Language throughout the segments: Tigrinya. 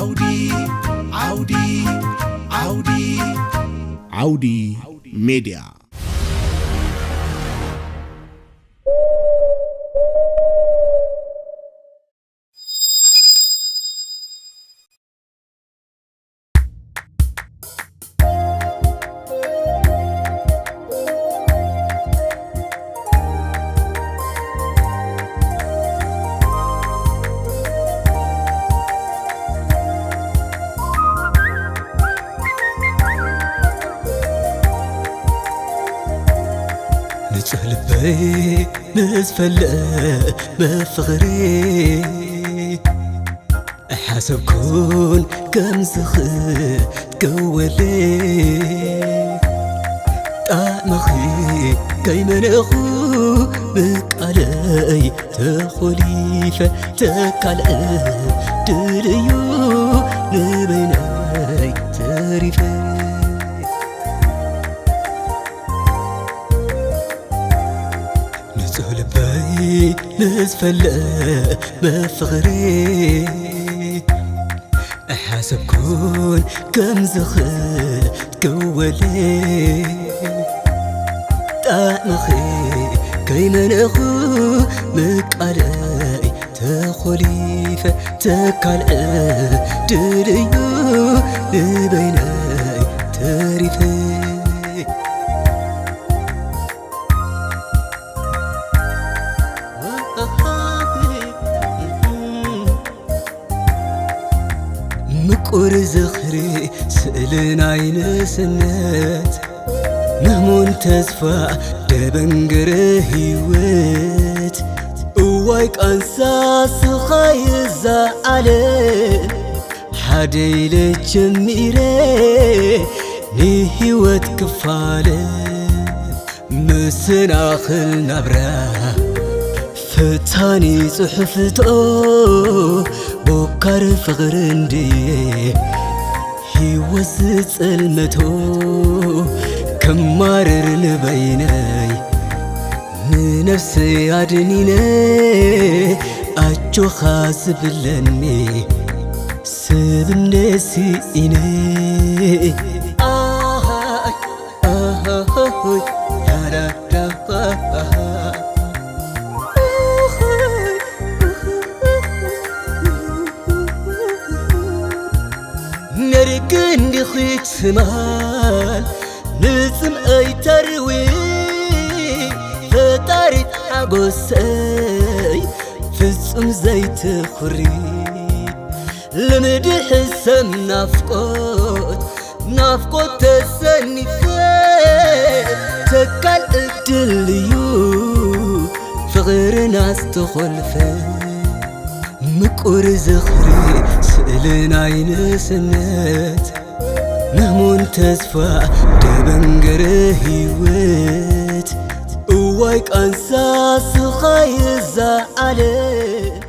ዓውዲ ዓውዲ ዓውዲ ዓውዲ ሜድያ። ንጹህ ልበይ ምስ ፈለመ ፍቕሪ ኣይሓሰብኩን ከም ዝኽትከወለይ ጣዕምኺ ከይመነኹ ብቃለይ ተኾሊፈ ተካልዐ ድልዩ ንበይነይ ተሪፈ ንጹህ ልበይ ምስ ፈለመ ፍቕሪ ኣይሓሰብኩን ከም ዝኽትከወለይ ጣዕምኺ ከይመነኹ ምቃለይ ተኾሊፈ ተካልዐ ድልዩ ንበይነይ ተሪፈ ምቁር ዝኽሪ ስእሊ ናይ ንእስነት ምህሙን ተስፋ ደበንገረ ህይወት እዋይ ቃንሳ ስኻይ እዛ ዓለም ሓደ ኢለ ጀሚረ ንህይወት ክፋለ መሰናኽል ናብራ ፈታኒ ጽሑፍቶ ቦካር ፍቕሪ እንድየ ህይወት ዝጸልመቶ ክማረር ንበይነይ ንነፍሰይ ኣድኒነ ኣጆኻ ዝብለኒ ሰብ እንደ ስኢነ ኣሃይ ኣሃይ ያዳዳሃ ነርክ እንዲኺ ትማል ንጽምኣይ ተርዊ ፈጣሪት ሓጎሰይ ፍጹም ዘይትኹሪ ልምዲ ሕሰም ናፍቆት ናፍቆት ተሰኒፈ ተካል እድል እዩ ፍቕርና ዝተኾልፈ ምቁር ዝኽሪ ስእሊ ናይ ንእስነት ምህሙን ተስፋ ደበንገረ ህይወት እዋይ ቃንሳ ስኻይ እዛ ዓለም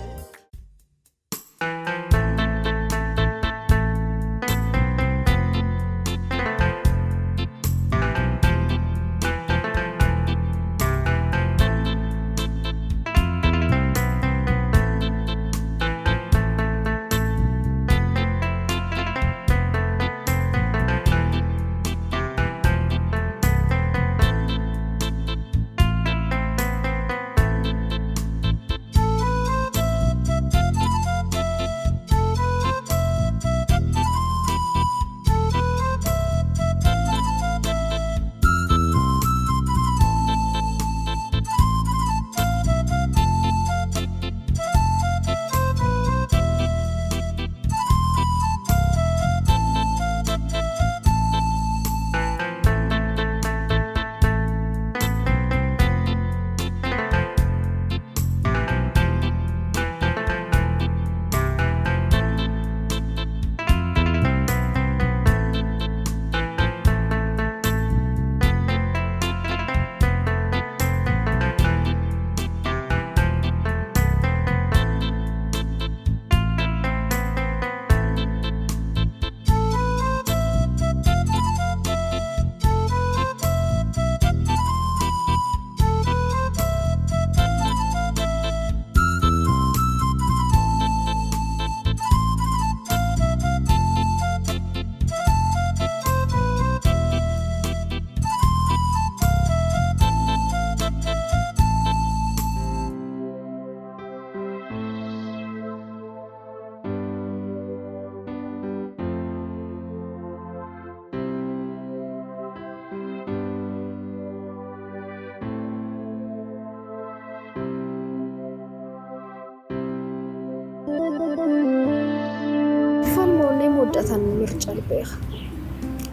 ናይ መወዳእታን ምርጫ ልበይ ኢኻ።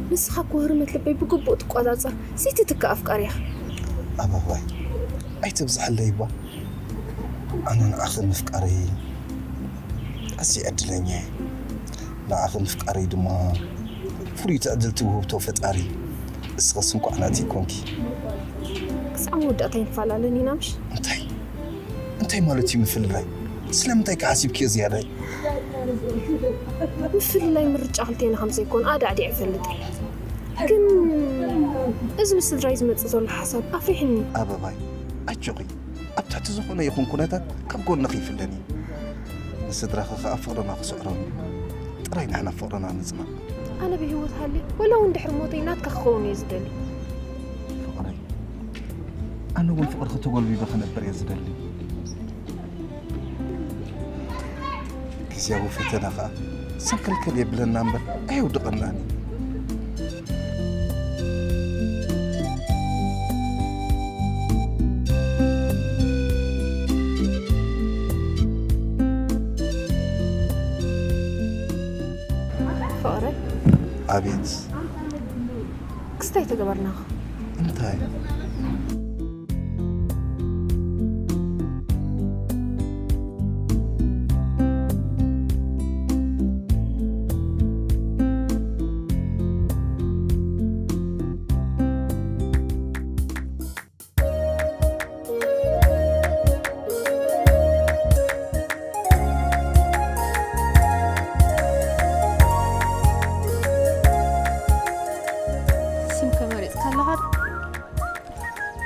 ንስኻ እኮ ህርመት ልበይ ብግቡእ ትቆጻጸር ዘይትትካእ ኣፍቃሪ ኢኻ። ኣበባይ፣ ኣይተብዝሐለይ እባ። ኣነ ንዓኺ ምፍቃረይ ኣዝየ ዕድለኛ እየ። ንዓኺ ምፍቃረይ ድማ ፍሉይ ትዕድልቲ ውህብቶ ፈጣሪ። እስኸስ እንኳዕ ናተይ ኮንኪ። ክሳዕ መወዳእታ ኣይንፈላለን ኢና ምሽ? እንታይ እንታይ ማለት እዩ ምፍልላይ? ስለምንታይ ከ ሓሲብክዮ ዝያዳይ? ምፍልላይ ምርጫ ክልቴና ከም ዘይኮነ ኣዳዕዲዐ እፈልጥ እየ። ግን እዚ ምስ ስድራይ ዝመጽእ ዘሎ ሓሳብ ኣፍሪሕኒ። ኣበባይ፣ ኣጆኺ፣ ኣብ ትሕቲ ዝኾነ ይኹን ኩነታት ካብ ጎንኺ ይፍለን እዩ። ንስድራኺ ከኣ ፍቕርና ክስዕሮም እዩ። ጥራይ ንሕና ፍቕርና ንጽናዕ። ኣነ ብህይወት ሃልየ ወላ እውን ድሕሪ ሞተይ ናትካ ክኸውን እየ ዝደሊ። ፍቕረይ፣ ኣነ እውን ፍቕርኺ ተጎልቢበ ክነብር እየ ዝደሊ። ግዝያዊ ፈተና ኸኣ ሰንከልከል የብለና እምበር ኣየውድቐናን እዩ። ፍቕረይ። ኣቤት። ክስታይ ተገበርናኻ። እንታይ? ስም ከመሪጽካ ኣለኻ ዶ?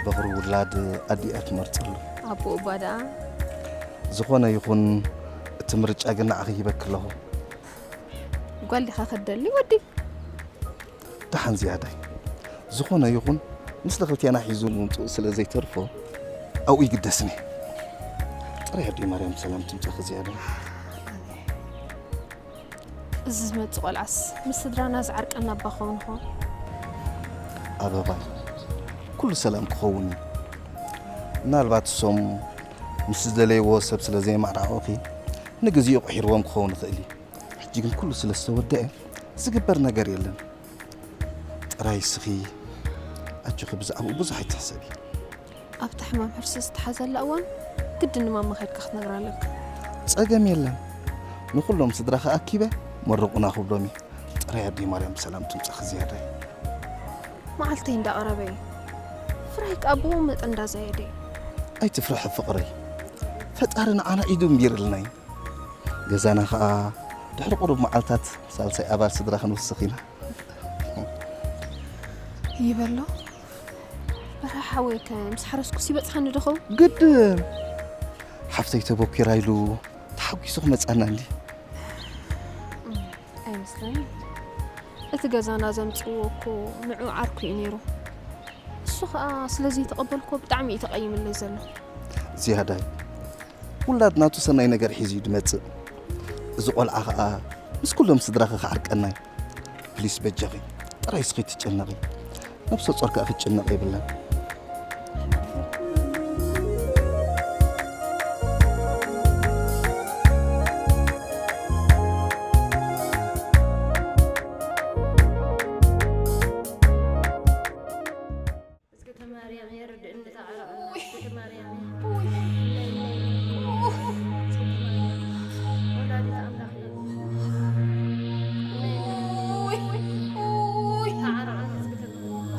በኹሪ ውላድ ኣዲኣ ትመርጸሉ። ኣቦ እባ ደኣ? ዝኾነ ይኹን፣ እቲ ምርጫ ግን ንዓኺ ሂበኪ ኣለኹ። ጓል ዲኻ ክትደሊ ወዲ? ደሓን ዝያዳይ። ዝኾነ ይኹን፣ ምስሊ ክልቴና ሒዙ ምምጽኡ ስለ ዘይተርፎ፣ ኣብኡ ይግደስኒ። ጥራይ ኣደይ ማርያም ብሰላም ትምጻኺ ዝያዳይ። እዚ ዝመጽእ ቆልዓስ ምስ ስድራና ዝዓርቀና እባ ክኸውን ይኸውን? ኣበባይ፣ ኩሉ ሰላም ክኸውን እዩ። ምናልባት እሶም ምስ ዝደለይዎ ሰብ ስለ ዘየማዕራዑኺ ንግዚኡ ቅሒርዎም ክኸውን ይኽእል እዩ። ሕጂ ግን ኩሉ ስለ ዝተወደአ ዝግበር ነገር የለን። ጥራይ እስኺ ኣጆኺ ብዛዕባኡ ብዙሕ ኣይትሕሰቢ። ኣብታ ሕማም ሕርሲ ዝተሓዘላ እዋን ግድን ንማማ ከድካ ክትነግራ ኣለካ። ጸገም የለን። ንኹሎም ስድራኻ ኣኪበ መርቑና ክብሎም እየ። ጥራይ ኣደይ ማርያም ብሰላም ትምጻኺ ዝያዳይ። መዓልተይ እንዳቐረበ እዩ። ፍርሃይ ከኣ ብኡ መጠን እንዳዛየደ እዩ። ኣይትፍርሒ ፍቕረይ። ፈጣሪ ንዓና ኢዱ እምቢርልና እዩ። ገዛና ኸኣ ድሕሪ ቁሩብ መዓልታት ሳልሳይ ኣባል ስድራ ክንውስኽ ኢና። ይበሎ። በርሃ ሓወይከ ምስ ሓረስኩስ ይበጽሓኒ ዶ ኸውን? ግድን። ሓፍተይ ተበኲራ ኢሉ ተሓጒሱ ክመጻና እንዲ። ኣይመስለኒ። እቲ ገዛና ዘምጽእዎ እኮ ንዑ ዓርኩ እዩ ነይሩ። እሱ ኸኣ ስለ ዘይተቐበልኩዎ ብጣዕሚ እዩ ተቐይምለይ ዘሎ። ዝያዳይ፣ ውላድ ናቱ ሰናይ ነገር ሒዙ እዩ ዝመጽእ። እዚ ቆልዓ ኸኣ ምስ ኩሎም ስድራኺ ክዓርቀና እዩ። ፕሊስ በጃኺ፣ ጥራይ እስኺ ትጨነቒ። ነብሰ ጾር ከኣ ክትጭነቕ የብላን። እዝግተ ማርያም የርድእኒ፣ ተዓረቐና። እዝግተ ማርያም፣ እዝግተ ማርያም፣ ወላዲተ ኣምላኽ፣ ተዓረቐና እዝግተ ማርያም።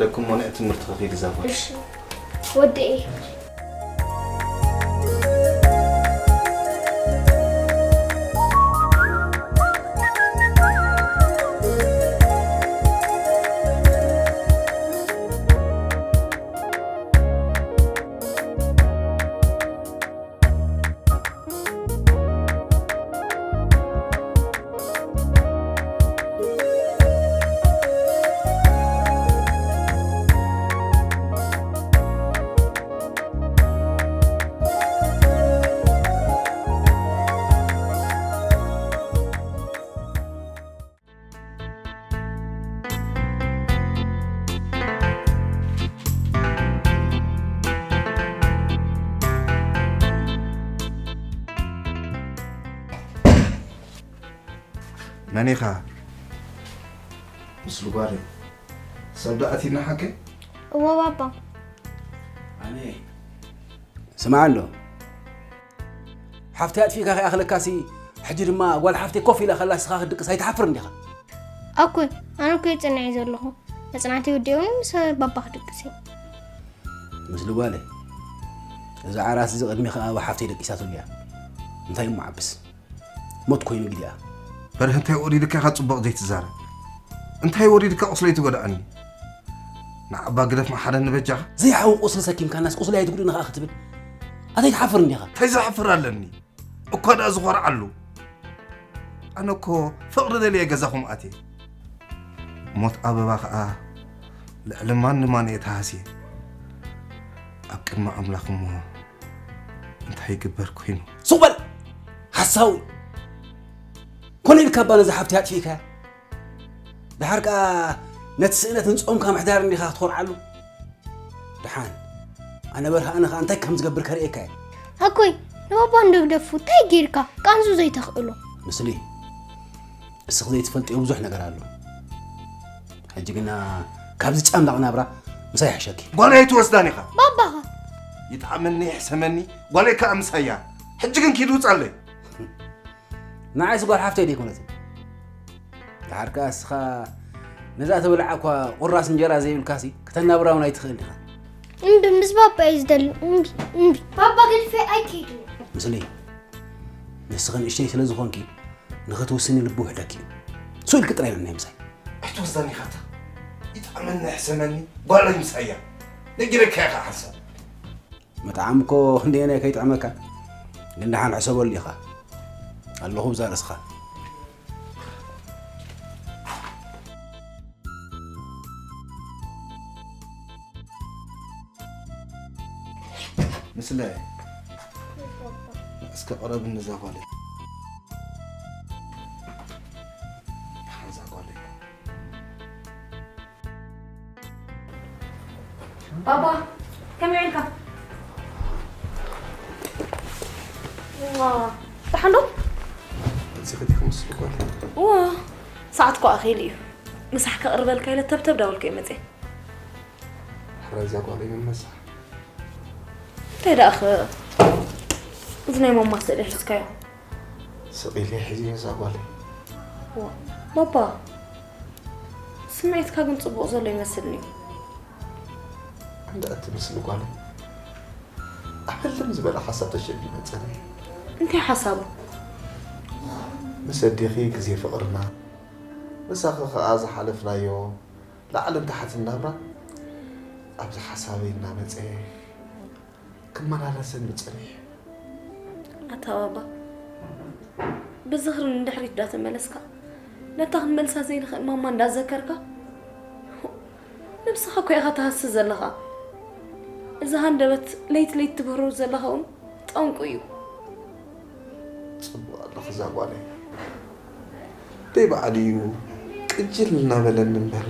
ለኩም ሞንዕ ትምህርቲ ከፊል እዛ ጓል። እሺ፣ ወደኤ። መን ኢኻ? ምስሉ ጓለይ። ሰብ ደኣ ኣቲና ሓቀይ? እዎ ባባ። ኣነ ስማዕ ኣሎ። ሓፍተይ ኣጥፊእካ ከይኣኽለካሲ፣ ሕጂ ድማ ጓል ሓፍተይ ኮፍ ኢላ ከላ ንስኻ ክትድቅስ ኣይትሓፍርን ዲኻ? ኣኮይ፣ ኣነ እኮ እየ ጸኒሐ ዘለኹ። መጽናዕተይ ወዲኦኒ ምስ ባባ ክድቅስ እየ። ምስሉ ጓለይ፣ እዚ ዓራት እዚ ቅድሚኻ ኣብ ሓፍተይ ደቂሳትሉ እያ። እንታይ እሞ ዓብስ? ሞት ኮይኑ ግዲኣ። በርህ፣ እንታይ ወሪድካ ኢኻ ጽቡቕ ዘይትዛረብ? እንታይ ወሪድካ ቁስለይ ትጎድኣኒ? ንዓባ ግደፍ መሓረኒ በጃኻ። ዘይሓዊ ቁስሊ ሰኪምካናስ ቁስለይ ኣይትጉድእኒ ኸኣ ክትብል? ኣተይ ትሓፍር እንዲኻ? እንታይ ዝሓፍር ኣለኒ? እኳ ደኣ ዝኾርዓሉ። ኣነ እኮ ፍቕሪ ደልየ ገዛኹም ኣትየ። ሞት ኣበባ ኸኣ ልዕሊ ማንም ኣነ እየ ተሃስየ። ኣብ ቅድሚ ኣምላኽ እሞ እንታይ ይግበር ኮይኑ? ሱቕ በል! ሓሳዊ! ኮነ ኢልካ እባ ነዛ ሓብቲ ኣጥፊእካያ? ደሓር ከኣ ነቲ ስእነትን ጾምካ ምሕዳርን ዲኻ ክትኾርዓሉ? ደሓን፣ ኣነ በርሃ ኣነ ኸኣ እንታይ ከም ዝገብር ከርእየካ እየ። ኣኮይ፣ ንባባ እንዶ ግደፉ፣ እንታይ ጌርካ? ቃንዙ ዘይተኽእሎ። ምስሊ፣ እስኺ ዘይትፈልጥዮ ብዙሕ ነገር ኣሎ። ሕጂ ግና ካብዚ ጨምላቕ ናብራ ምሳይ ይሕሸኪ። ጓለይ ኣይትወስዳን ኢኻ። ባባኻ። ይጥዓመኒ ይሕሰመኒ፣ ጓለይ ከኣ ምሳያ። ሕጂ ግን ኪድ ውጻለይ። ንዓይስ ጓል ሓፍተይ ደይኮነትን። ደሓር ከኣ እስኻ ነዛ ተበልዓ እኳ ቁራስ እንጀራ ዘይብልካሲ ክተናብራ እውን ኣይትኽእል ዲኻ። እምቢ፣ ምስ ባባ እየ ዝደሊ። እምቢ፣ እምቢ። ባባ ገዲፈ ኣይከይድን። ምስለይ፣ ንስኺ ንእሽተይ ስለ ዝኾንኪ ንኽትውስኒ ልቡ ይውሕደኪ እዩ። ስቕ ኢልኪ ጥራይ ንዕናይ ምሳይ። ኣይትወስዳኒ ኢኻ እታ። ይጥዓመኒ ይሕሰመኒ፣ ጓለይ ምሳያ። ነጊረካ ኢኻ ሓንሳብ። ምጥዓም እኮ ክንደየናይ ከይጥዕመካ፣ ግን ደሓን ሕሰበሉ ኢኻ። ኣለኹ ብዛ ርእስኻ። ምስለ እስከ ቅረብኒ እዛ ጓለይ። እዛ ጓለይ። ባባ፣ ከመይ ውዒልካ? ዋ፣ ደሓን ዶ? እዚ ከዲኹ ምስ ጓል። ዋ፣ ሰዓት እኮ ኣኺሉ እዩ። ምሳሕ ከቕርበልካ ኢለ ተብተብ ዳበልኩ እየ መፅየ። ሕራይ እዛ ጓለይ ምን መሳ? እንታይ ደኣ ኸ፣ እዚ ናይ ማማ ስእሊ ሒዝካዮ? ስቕ ኢለ ሒዘዮ እዛ ጓለይ። ዋ፣ ባባ፣ ስምዒትካ ግን ጽቡቕ ዘሎ ይመስልኒ። እንዳ እቲ ምስሊ ጓለይ፣ ኣብ ህልም ዝበለ ሓሳብ ተሸቢበ ጸኒሐ። እንታይ ሓሳቡ? ምስ ኣዴኺ ግዜ ፍቕርና፣ ምሳኺ ኸኣ ዝሓለፍናዮ ላዕልን ታሕትን ናብራ፣ ኣብዚ ሓሳበይ እናመጸ ክመላለሰኒ ጸኒሑ። ኣታ ባባ፣ ብዝኽሪ ንድሕሪት እንዳተመለስካ፣ ነታ ክንመልሳ ዘይንኽእል ማማ እንዳዘከርካ፣ ነብስኻ እኮ ኢኻ ትሃሲ ዘለኻ። እዚ ሃንደበት ለይቲ ለይቲ ትብህሮ ዘለኻ እውን ጠንቁ እዩ። ጽቡቕ ኣለኺ እዛ ጓለይ። ደይ በዓል እዩ ቅጅል እናበለኒ እምበር፣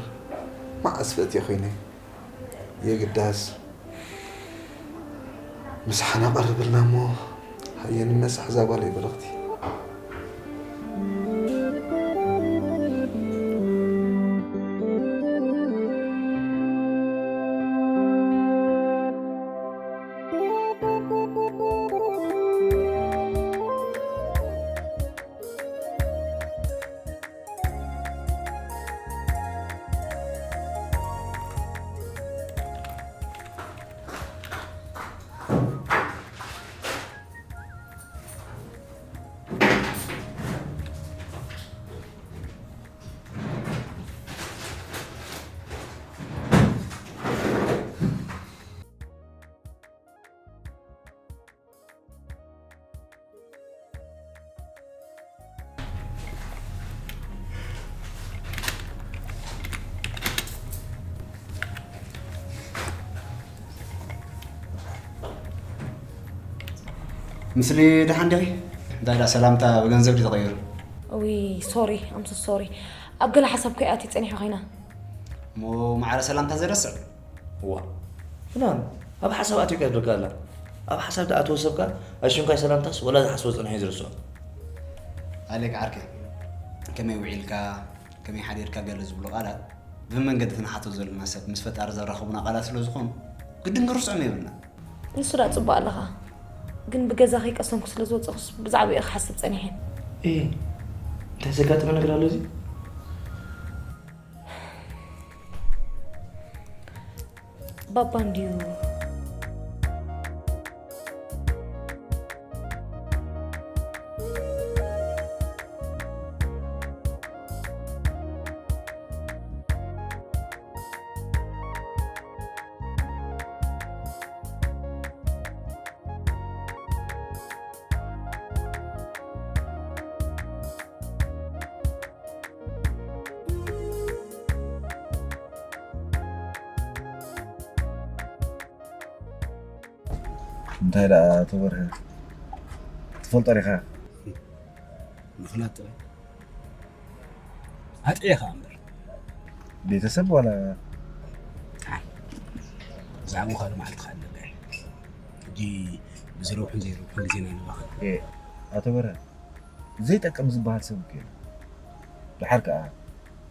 መዓስ ፈትየ ኮይነ። የግዳስ ምሳሕና ቀርብልና እሞ፣ ሃየ ንነሳሕ እዛ ጓለይ ብርኽቲ። ምስሊ ደሓን ዲኺ? እንታይ ደኣ ሰላምታ ብገንዘብ ድዩ ተቐይሩ? እውይ፣ ሶሪ፣ ኣም ሶ ሶሪ። ኣብ ገለ ሓሳብ ከይኣትዩ ጸኒሑ ኸይና። እሞ ማዕረ ሰላምታ ዘረስዕ? እዋ። ፍናን፣ ኣብ ሓሳብ ኣትዩ ከድርጋ ኣላ። ኣብ ሓሳብ ደኣ ኣትዎ ሰብካ፣ ኣሽንኳይ ሰላምታስ ወላ ዝሓስቦ ጸኒሑ እዩ ዝርስዖ። ኣሌክ ዓርከይ፣ ከመይ ውዒልካ፣ ከመይ ሓዲርካ ገለ ዝብሉ ቃላት፣ ብመንገዲ እቲ ንሓቶ ዘለና ሰብ ምስ ፈጣሪ ዘራኽቡና ቃላት ስለ ዝኾኑ፣ ግድን ክንርስዖም የብልና። ንሱ ደኣ ጽቡቕ ኣለኻ፣ ግን ብገዛ ከይቀሰንኩ ስለ ዝወጸኹስ ብዛዕባኡ እየ ክሓስብ ጸኒሐ። ኤ፣ እንታይ ዘጋጠመ ነገር ኣሎ እዚ? ባባ እንድዩ። እንታይ ደኣ ኣቶ በርሀ፣ ትፈልጦ ዲኻ? ምፍላጥ ጥራይ ኣጥዒኻ እምበር። ቤተሰብ ዋላ? ብዛዕባኡ ካልእ መዓልቲ ከኣ ኣለካ እዩ። ሕጂ ብዝረብሑን ዘይረብሑን ግዜና ንባኽን። ኤ፣ ኣቶ በርሀ፣ ዘይጠቅም ዝበሃል ሰብ እኮ የለን። ደሓር ከኣ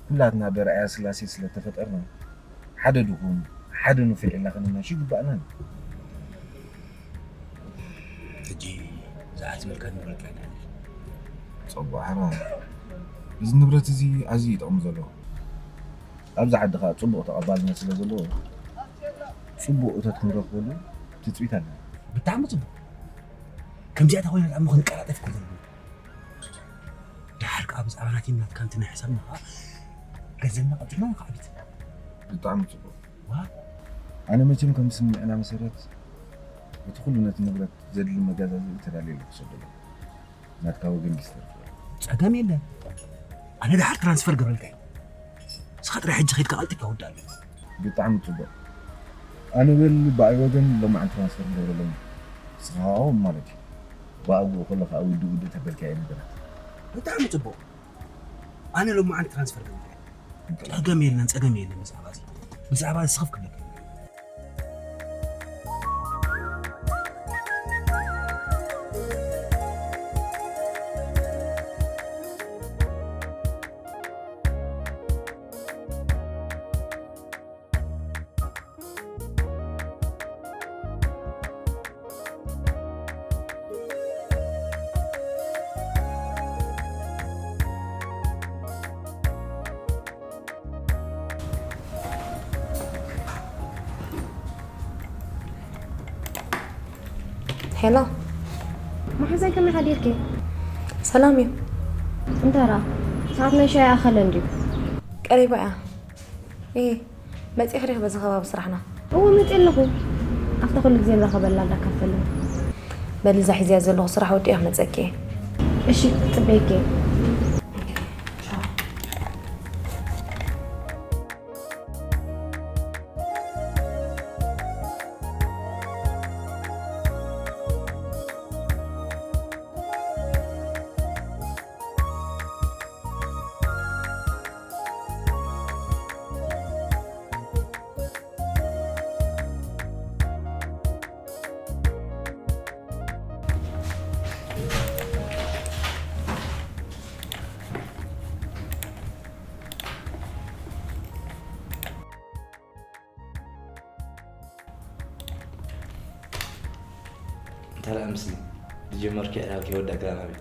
ኩላትና ብኣርኣያ ስላሴ ስለ ተፈጠርና፣ ሓደ ድኹም፣ ሓደ ንፉዕ ኢልና ክንመንሽ ይግባእና። ሕጂ ዝኣትመልካ ንብረት ኣይኮነን። ጸቡቕ ሓራ፣ እዚ ንብረት እዚ ኣዝዩ እዩ ጥቕሚ ዘለዎ። ኣብዚ ዓዲ ኸኣ ጽቡቕ ተቐባልነት ስለ ዘለዎ፣ ጽቡቕ እቶት ክንረኽበሉ ትጽቢት ኣለና። ብጣዕሚ ጽቡቕ። ከምዚኣታ ኮይና ደኣ እሞ ክንቀላጠፍ እኮ ዘለና። ደሓር ከኣ ብዛዕባ ናተይን ናትካን እቲ ናይ ሕሳብና ከኣ ገንዘብና ቀልጢፍና ንኸዕብት። ብጣዕሚ ጽቡቕ። ዋ። ኣነ መቸም ከም ስምምዕና መሰረት እቲ ኩሉ ነቲ ንብረት ዘድሊ መጋዛዝኢ ተዳልየ ኣለኹ ክሰደሉ። ናትካ ወገን ዲስተር። ጸገም የለን። ኣነ ደሓር ትራንስፈር ገብረልካ እየ። ንስኻ ጥራይ ሕጂ ከይድካ ቀልጢፍካ ውዳእ ኣለካ። ብጣዕሚ ጽቡቕ። ኣነ በል ብኣይ ወገን ሎማዓንቲ ትራንስፈር ክገብረሎም እየ። ንስኻ ከኣ ማለት እዩ። ብኣግኡ ከሎ ከኣ ውድእ ውድእ ተበልካ እየ ነገራት። ብጣዕሚ ጽቡቕ። ኣነ ሎማዓንቲ ትራንስፈር ክገብር እየ። ጸገም የለን፣ ጸገም የለን። ብዛዕባ እዚ፣ ብዛዕባ እዚ ስኽፍ ክብለካ። ሄሎ። መሓዛይ ከመይ ሓዲርኪ? ሰላም እዩ። እንተራ፣ ሰዓት ናይ ሻሂ ኣኸለ እንድዩ። ቀሪባ እያ። እየ፣ መጺእኺ ዲኺ በዚ ከባቢ ስራሕና? እወ፣ መጺእ ኣለኹ። ኣብታ ኩሉ ግዜ ንራኸበላ እንዳካፈልና። በሊ እዛ ሒዘያ ዘለኹ ስራሕ ወዲአ ክመጸኪ እየ። እሺ፣ ክጽበየኪ እየ። እንተ ደኣ ምስሊ ዝጀመርክዮ ዕላል ከይወዳእክላ ናበይ?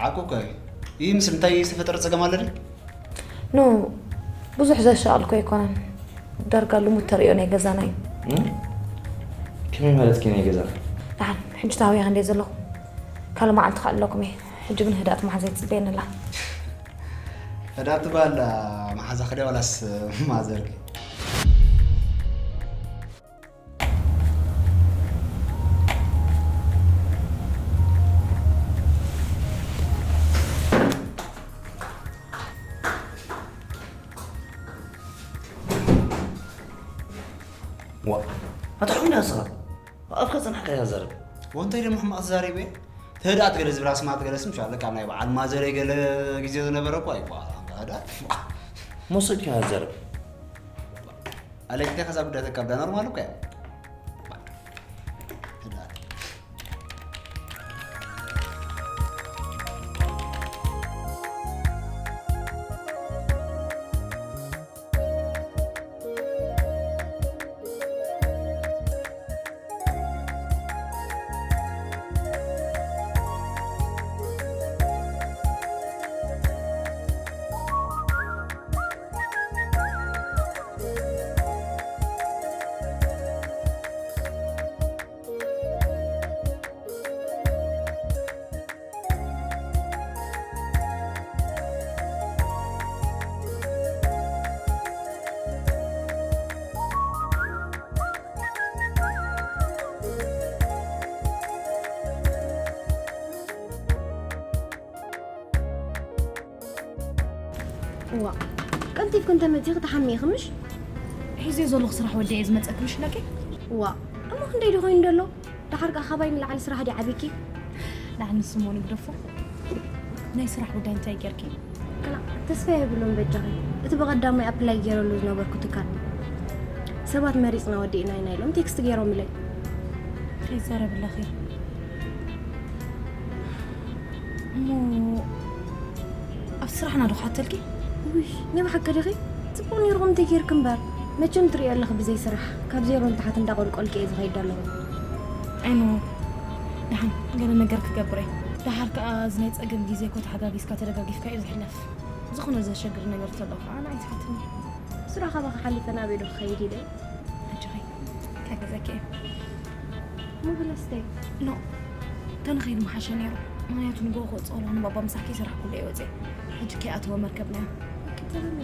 ሓቁ እኮ እዩ። ይህ ምስል እንታይ ዝተፈጠረ ጸገም ኣሎ ድዩ? ኖ፣ ብዙሕ ዘሻቕል እኮ ኣይኮነን። ዳርጋ ልሙድ ተርእዮ ናይ ገዛና እዩ። እም? ከመይ ማለትኪ ናይ ገዛና? ደሓን፣ ሕጂ ተሃዊኸ እንደ ዘለኹ። ካልእ መዓልቲ ከኣ ኣለኩም እየ። ሕጂ ግን ህድኣት መሓዛይ ትጽበየኒ ኣላ። ህድኣት ትበሃል መሓዛኺ ድያ ዋላስ ማዘርኪ? ዋ፣ ኣታ ሑይና ንስኻ። ኣፍካ ጸናሕካ እያ ዘርብ። ወንታይ ደሞ ሕማቕ ትዛረብ እየ። ተህድኣት ገለ ዝብላ ስማት ገለ ስም ሻለቃ ናይ በዓል ማዘረይ ገለ ግዜ ዝነበረ እኮ ኣይበሃል። ኣንታ ህድኣት። መውሰድካ ዘረብ። ኣለኪ ከዛ ጉዳይ ተካብዳ ኖርማል እኮ እያ። ህድኣት። እዋ፣ ቀልጢፍኪ እንተመጺኺ ተሓሚእኺ ምሽ? ሒዘዮ ዘለኹ ስራሕ ወዲአ እየ ዝመጸኪ ምሽ ኢለኪ? እዋ፣ እሞ ክንደይ ድዩ ኮይኑ ደሎ? ደሓር ከኣ ካባይ ንላዕሊ ስራሕ ድዩ ዓቢኪ? ንዓኒ ስሞን ይግደፎ። ናይ ስራሕ ጉዳይ እንታይ ጌርኪ? ቅናዕ፣ ተስፋ የብሎን በጃኺ። እቲ ብቐዳማይ ኣፕላይ ገይረሉ ዝነበርኩ ትካል። ሰባት መሪጽና ወዲእና ኢና ኢሎም ቴክስት ገይሮምለይ። ከይዛረብለኺ። እሞ ኣብ ስራሕና ዶ ክሓተልኪ? ውይ፣ ናይ ብሓቂ ዲኺ? ጽቡቕ ነይርኩም እንተይ ጌርኪ እምበር። መቸም ትርእዮ ኣለኺ ብዘይ ስራሕ። ካብ ዜሮ ንታሕቲ እንዳቖልቆልኪ እየ ዝኸይድ ዘለኹ። ኣይኖ፣ ደሓን ገለ ነገር ክገብር እየ። ደሓር ከኣ እዚ ናይ ጸገም ግዜ እኮ ተሓጋጊዝካ ተደጋጊፍካ እዩ ዝሕለፍ። ዝኾነ ዘሸግር ነገር ተሎ ከኣ ንዓይ ትሓትኒ። ስራሕ ካባኺ ሓሊፈ ናበይ ዶ ክኸይድ ኢለ? ኣጆኺ፣ ክሕግዘኪ እየ። እሞ ብለስተይ? ኖ፣ ተንኸይድ ምሓሸ ነይሩ። ምኽንያቱ ንግሆ ክወጽእ ከለኹ ንባባ ምሳሕ ከይሰራሕኩሉ እየ ወጺኤ። ሕጂ ከይኣተወ መርከብና እዩ። ኦኬ፣ ተረመ።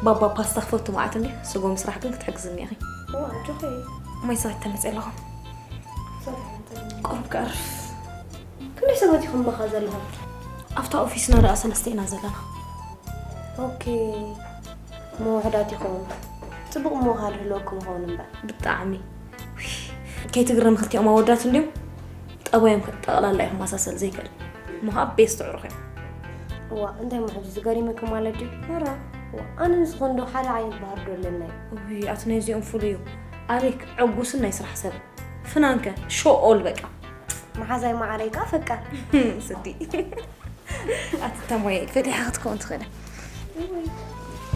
ባባ ፓስታ ክፈቱ መዓት እንዲ ስጎ ምስራሕ ግን ክትሕግዝኒ ኢኺ። እዋ፣ ኣጆኺ። ማይ ሰኺት ተመፅእ ኣለኹ። ቁሩብ ክኣርፍ። ክንደይ ሰባት ኢኹም እባኻ ዘለኹም? ኣብታ ኦፊስና ደኣ ሰለስተ ኢና ዘለና። ኦኬ። ምውሕዳት ኢኹም። ጽቡቕ ምውህሃድ ህልወኩም ይኸውን እምበር። ብጣዕሚ። ውይ፣ ከይትግረሚ ክልቲኦም ኣወዳት እንድዮም። ጠባዮም ከ ጠቕላላ ይመሳሰል ዘይክእል። እሞ ኸኣ ቤስት ኣዕሩኽ እዮም። እዋ፣ እንታይ እሞ ሕጂ ዝገሪመኪ ማለት ድዩ? ኧረ። እዋ፣ ኣነ ንስኽን ዶ ሓደ ዓይነት ባህሪ ዶ ኣለና እዩ? ውይ፣ ኣቲ ናይዚኦም ፍሉይ እዩ። ኣሌክ ዕጉስን ናይ ስራሕ ሰብን። ፍናንከ ሾ ኦል በቃ። መሓዛይ መዓረይ ከኣ ፈቃር። ስዲ። ኣቲ ተሞየ ፈሊሓ ክትከውን ትኽእል። እዋይ፣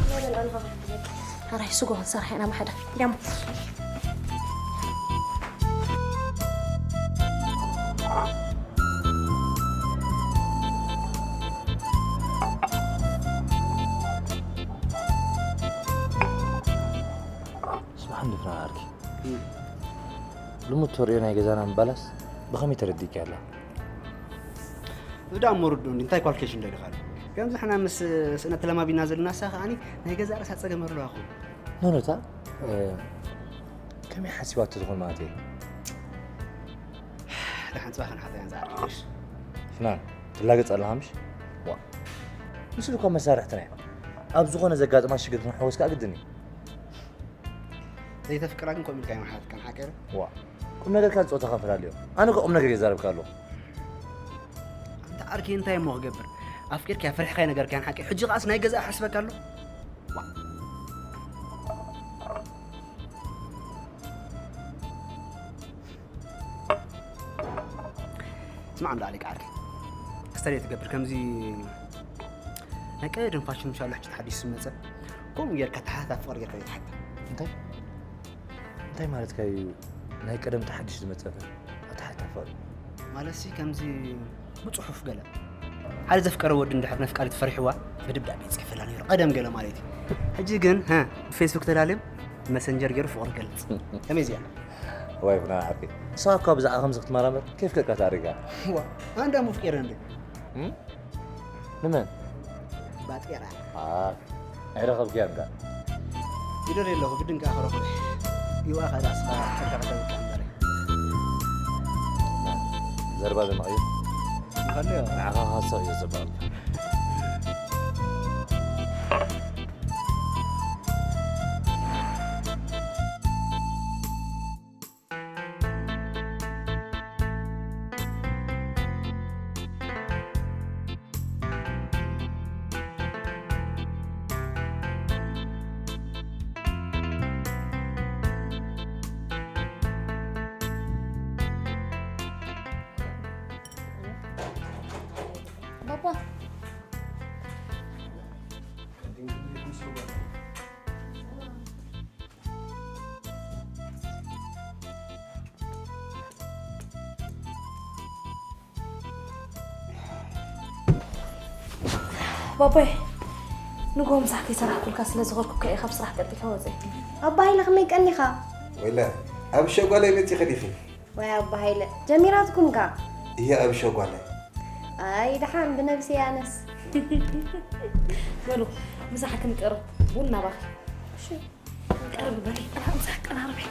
ናይ በልዓ ንኻ ክትብለኪ። ኣራይ ስጎ ክንሰርሕ ኢና ብሓደ። ያሞ። ስማዕ እንዲ ፍናን ዓርኪ። እም። ልሙድ ተርእዮ ናይ ገዛና ምባላስ ብኸመይ ተረዲእኪ ኣላ? እዚ ደኣ እሞ ርድኡኒ፣ እንታይ ኳልኬሽን ዶ ኢልኻኒ? ከምዚ ሕና ምስ ስእነት ተለማሚድና ዘለና ንሳ ከኣኒ ናይ ገዛእ ርእሳ ጸገም ኣለዋ ኹ። ኖኖታ፣ እ፣ ከመይ ሓሲባቶ ትኾን ማለት እየ? ደሓን ጽባሕ ክንሓታ ኢና ንዝዓርኪ፣ እሺ? ፍናን፣ ትላገጽ ኣለኻ ምሽ? ዋ። ንሱ እኳ መሳርሕትና እዩ። ኣብ ዝኾነ ዘጋጥማ ሽግር ክንሕወስ ከኣ ግድን እዩ። ዘይተፍቅራ ግን ከምኡ ኢልካ ኣይምሓተትካን፣ ሓቂ ዶ? ዋ። ቁም ነገርካን ጸወታኻን ፈላልዮ። ኣነ እኮ ቁም ነገር እየ ዛረብካ ኣለኹ። ኣንታ ዓርከይ፣ እንታይ እሞ ክገብር? ኣፍቂርካያ ፈሪሕካያ ነገርካያን ሓቂ። ሕጂ ከኣስ ናይ ገዛእ ሓስበካ ኣሎ። ዋ። ስማዕ እንዳ ኣሌክ ዓርከይ። ክስተር እየ ትገብር ከምዚ ናይ ቀደም ፋሽን ምሻሉ ሕጂ ተሓዲሱ ዝመጸ። ከምኡ ጌርካ ተሓታ ፍቕሪ ጌርካ እየ ትሓታ። እንታይ? እንታይ ማለትካ እዩ? ናይ ቀደም ተሓዲሱ ዝመጸ ኣተሓታ ፍቕሪ? ማለትሲ ከምዚ ብጽሑፍ ገለ። ሓደ ዘፍቀረ ወዲ እንድሕር ነፍቃሪት ፈሪሕዋ ብደብዳቤ ይጽሕፈላ ነይሩ። ቀደም ገለ ማለት እዩ። ሕጂ ግን፣ ሀ፣ ብፌስቡክ ተላልዮም ብመሰንጀር ገይሩ ፍቕሩ ይገልጽ። ከመይ እዚኣ? ዋይ ብና ዓርከይ። ንስኻ እኳ ብዛዕባ ከምዚ ክትመራመር ኬፍ ከካ ታሪጋ። ዋ፣ ኣንዳ ሙፍቂረ እንዴ? እም? ንመን? ባጤራ። ኣፍ። ኣይረኸብክያን ከ? ይደልየ ኣለኹ፣ ግድን ከኣ ክረኽቦ። ይዋ ከኣ ዳስኻ ጸጋ ከተብቃ እምበር። ዘረባ ዘመቐዮ? ንኸልዮ። ንዓኻ ክሃስቕ እየ ዘበቐልካ። ባባ። ባባይ፣ ንግሆ ምሳሕ ከይሰራሕኩልካ ስለ ዝኸድኩካ እየ ካብ ስራሕ ቀልጢፈ ወፅየ። ኣባ ሃይለ፣ ከመይ ቀኒኻ? ወይለ፣ ኣብ ሸጓለይ መፂኺ ዲኺ? ወይ ኣባ ሃይለ፣ ጀሚራትኩም ከ? እየ ኣብ ሸጓለይ። ኣይ፣ ደሓን ብነብሲ ኣነስ። በሉ፣ ምሳሕ ክንቅርብ፣ ቡን ናባኺ። እሺ። ቀርብ በሊ፣ ምሳሕ ቀራርበይ።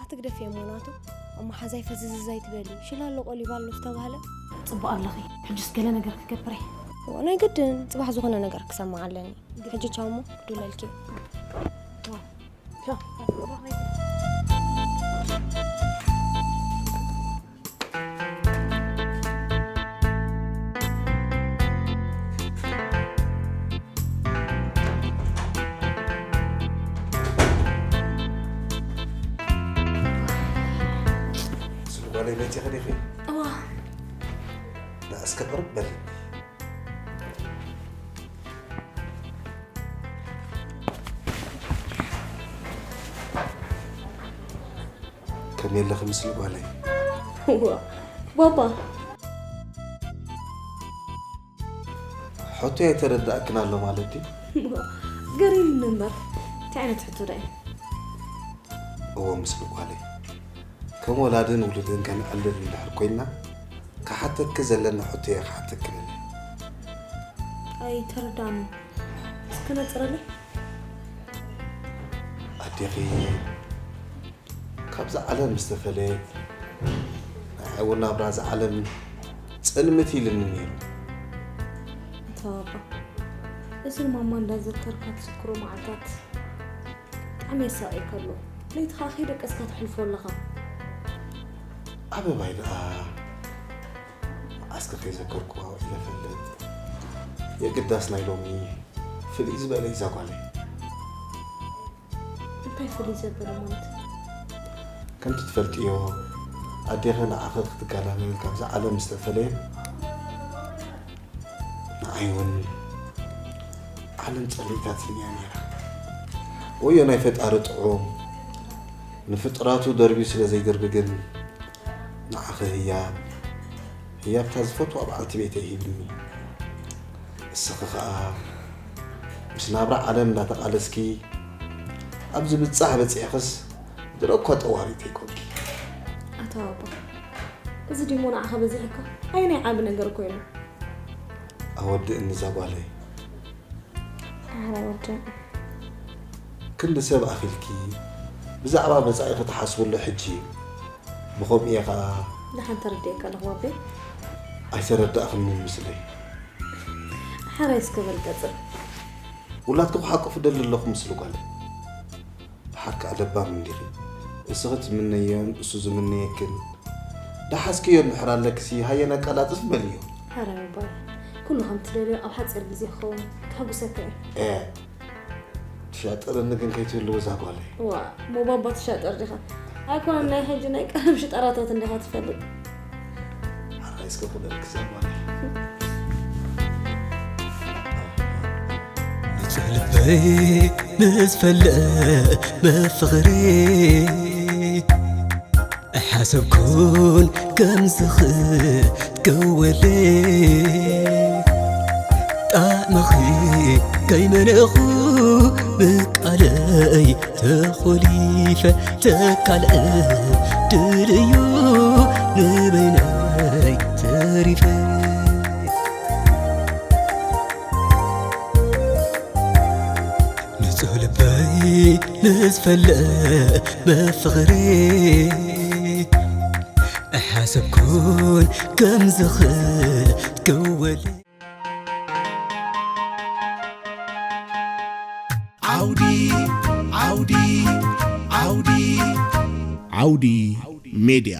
ኣትግደፍዮ እሞ ናቱ፣ ኣብ መሓዛይ ፈዝዝዝ ኣይትበሊ። ሽላ ኣሎ ቆሊባ ኣሎ ዝተባህለ። ጽቡቕ ኣለኺ። ሕጅስ ገለ ነገር ክገብር እየ። እዎ፣ ናይ ግድን ጽባሕ ዝኾነ ነገር ክሰምዕ ኣለኒ። ሕጂ ቻው እሞ፣ ክድውለልኪ እየ። ቻው። ስለ ጓለይ መጺኺ ዲኺ? እዋ። ንዓ እስከ ቅርብ በሊ። ከመይ ኣለኺ ምስሊ ጓለይ? እዋ፣ ባባ። ሕቶይ ኣይተረዳእክን ኣሎ ማለት ድዩ? እዋ፣ ገሪሙኒ እምበር። እንታይ ዓይነት ሕቶ ደኣ እዩ? እዎ፣ ምስ ጓለይ፣ ከም ወላድን ውሉድን ከነዕልል እንድሕር ኮይንና፣ ክሓተኪ ዘለኒ ሕቶ እየ ክሓተኪ ደልየ። ኣይተረዳእንን። እስኪ ነጽረለይ። ኣዴኺ ካብዛ ዓለም ምስ ተፈለየት፣ ንዓይ እውን ናብራ እዛ ዓለም ጽልምት ኢልኒ ነይሩ። ኣታ ባባ፣ እዚ ንማማ እንዳዘከርካ ትዝክሮ መዓልታት ብጣዕሚ የሳቕየካ ኣሎ። ለይቲ ኸኣ ከይደቀስካ ተሕልፎ ኣለኻ። ኣበባይ ደኣ መዓስከ ከይዘከርኩዋ ውዒለ እፈልጥ። የግዳስ ናይ ሎሚ ፍልይ ዝበለ እዩ እዛ ጓለይ። እንታይ ፍልይ ዘበለ ማለት? ከምቲ ትፈልጥዮ፣ ኣዴኺ ንዓኺ ክትጋላገል ካብዛ ዓለም ምስ ተፈለየት፣ ንዓይ እውን ዓለም ጸሊእታትኒ እያ ነይራ። ወዮ ናይ ፈጣሪ ጥዑም፣ ንፍጡራቱ ደርብዩ ስለ ዘይድርቢ ግን፣ ንዓኺ ህያብ፣ ህያብታ ዝፈትዋ በዓልቲ ቤተይ ሂብኒ። እስኺ ኸኣ ምስ ናብራ ዓለም እንዳተቓለስኪ፣ ኣብዚ ብጻሕ በጺሕክስ፣ ድሮ እኳ ጠዋሪት ኣይኮንኪ። ኣታ ባባ፣ እዚ ድሞ ንዓኻ በዚሕካ? ኣየናይ ዓቢ ነገር ኮይኑ? ኣወድእኒ እዛ ጓለይ። ኣረ ወድእ። ክንዲ ሰብ ኣኺልኪ ብዛዕባ መጻኢኺ ትሓስብሉ ሕጂ ብኸምኡ እየ ኸኣ። ደሓን ተረዲኤካ ኣለኹ ባቤ። ኣይተረዳእኽንን ምስለይ። ሓራይ እስከ በል ቀጽል። ውላድኪ ክሓቁፍ እደሊ ኣለኹ ምስሉ ጓለይ። ደሓር ከኣ ለባም እንዲኺ። እስኺ ትምነዮን እሱ ዝምነየክን ደሓዝክዮ እንድሕር ኣለክሲ ሃየ ነቀላጥፍ በልዮ። ሓራይ ባባይ። ኩሉ ከም ትደልዮ ኣብ ሓጺር ግዜ ክኸውን ከሐጉሰካ እዩ። ኤ ትሻጠረኒ ግን ከይትህልው እዛ ጓለይ። ዋ እሞ ባባ ትሻጠር ዲኻ? ኣይኮነን ናይ ሕጂ ናይ ቀደም ሽጠራታት እንዲኻ ትፈልጥ። ሓራይ እስከ ኩነልክ እዛ ጓለይ። ንጹህ ልበይ ምስ ፈለመ ፍቕሪ ኣይሓሰብኩን ከምዚ ክትከወለይ ጣዕምኺ ከይመነኹ ብቃለይ ተኾሊፈ ተካልእ ድልዩ ንበይነይ ተሪፈ ንጹህ ልበይ ምስ ፈለመ ፍቕሪ ኣይሓሰብኩን ከምዚ ክትከወል ዓውዲ ዓውዲ ዓውዲ ዓውዲ ሜድያ